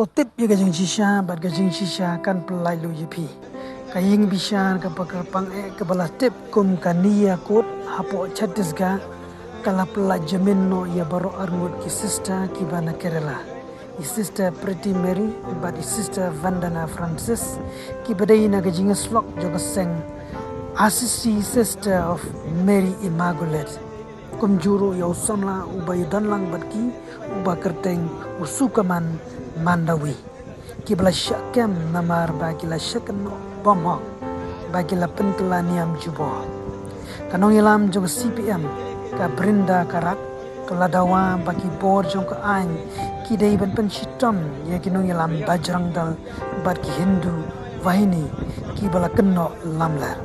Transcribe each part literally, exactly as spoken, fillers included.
Tip ïa ka jingshisha bad ka jingshisha kan pyllait lut ïa phi. Ka ïing bishar kaba kyrpang eh kaba la tip kum ka Niyakot hapoh Chhattisgarh ka la pyllait jamin noh ïa baroh arngut ki sister kiba na Kerala. I Sister Pretty Mary bad i Sister Vandana Francis kiba dei na ka jingïasyllok jong ka seng Assisi Sister of Mary Immaculate. Kumjuh ruh ïa u samla uba ïadon lang bad ki uba kyrteng u Sukaman Mandavi. Kiba la shah kem namar ba ki la shah kynnoh bymhok ba ki la pynkylla niam jubor. Ka nongïalam jong ka C P M ka Brinda Karat ka la dawa ba ki bor jong ka aiñ ki dei ban pynshitom ïa ki nongïalam Bajrang Dal bad ki Hindu Vahini kiba la kynnoh lamler.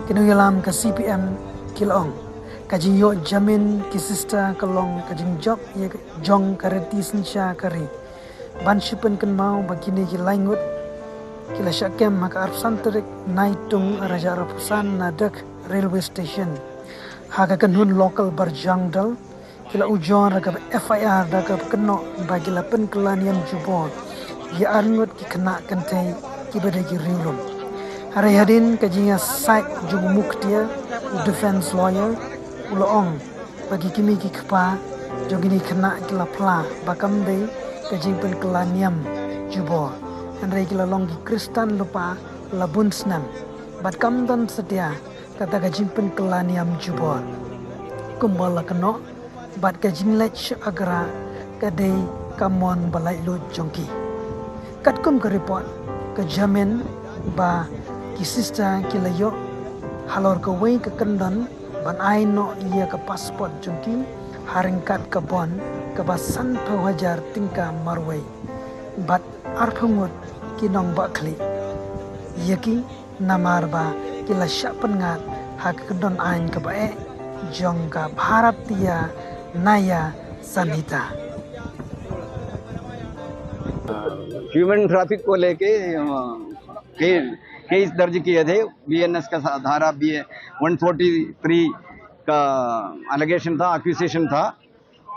Ki nongïalam ka C P M ki la ong ka jingïoh jamin ki sister ka long ka jingjop ïa ka jong ka riti synshar ka ri. Ban shu pynkynmaw ba kine ki laingut ki la shah kem ha ka arphew san tarik Naitung ar hajar arphew san na Dak Railway Station ha ka kynhun local Bajrang Dal. Ki la ujor da kaba F I R da kaba kynnoh ba ki la pynkylla niam jubor ïa arngut ki khynnah kynthei kiba dei ki riewlum. Hynrei hadien ka jingïasaid jong u mukhtiar, u defense lawyer, u la ong ba ki kmie ki kpa jong kine ki khynnah ki la phla ba kam dei ka jingpynkylla niam jubor. Hynrei ki la long ki Khristan lypa la bun snem bad kam don satia kata ka jingpynkylla niam jubor. Kumba la kynnoh bad ka jingleit sha Agra ka dei ka mon ba laitluid jong ki. Katkum ka report, ka jamin ba ki sister ki la ïoh halor kawei ka kyndon ban ai noh ïa ka passport jong ki ha ryngkat ka bond kaba sanphew hajar tyngka marwei bad arphew ngut ki nongbah khlieh ïa ki namar ba ki la shah pynngat ha ka kyndon aiñ kaba eh jong ka Bharatiya Nyaya Sanhita. ह्यूमन ट्रैफिक को लेके केस दर्ज किए थे बीएनएस का धारा बी वन फोर्टी थ्री का एलिगेशन था, एक्यूजेशन था।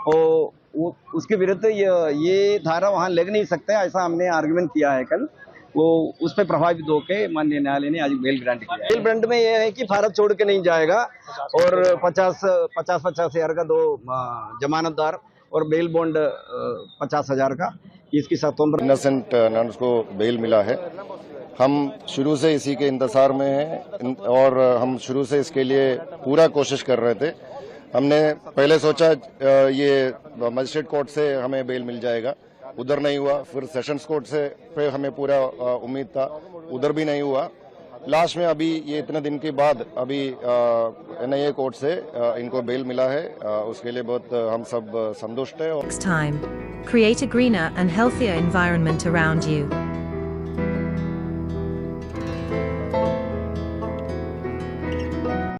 वो उसके विरुद्ध ये, ये धारा वहाँ लग नहीं सकता, ऐसा हमने आर्ग्यूमेंट किया है कल। वो उस पर प्रभावित होकर माननीय न्यायालय ने आज बेल ग्रांट किया। बेल ग्रांट में ये है कि भारत छोड़ के नहीं जाएगा और पचास पचास पचास हजार का दो जमानतदार और बेल बॉन्ड पचास हजार का, इसकी शर्तों पर। इनोसेंट नन्स को बेल मिला है। हम शुरू से इसी के इंतज़ार में हैं और हम शुरू से इसके लिए पूरा कोशिश कर रहे थे। हमने पहले सोचा ये मजिस्ट्रेट कोर्ट से हमें बेल मिल जाएगा, उधर नहीं हुआ। फिर सेशंस कोर्ट से पे हमें पूरा उम्मीद था, उधर भी नहीं हुआ। लास्ट में अभी ये इतने दिन के बाद अभी एनआईए कोर्ट से इनको बेल मिला है। उसके लिए बहुत हम सब संतुष्ट हैं। Next time, create a greener and healthier environment around you.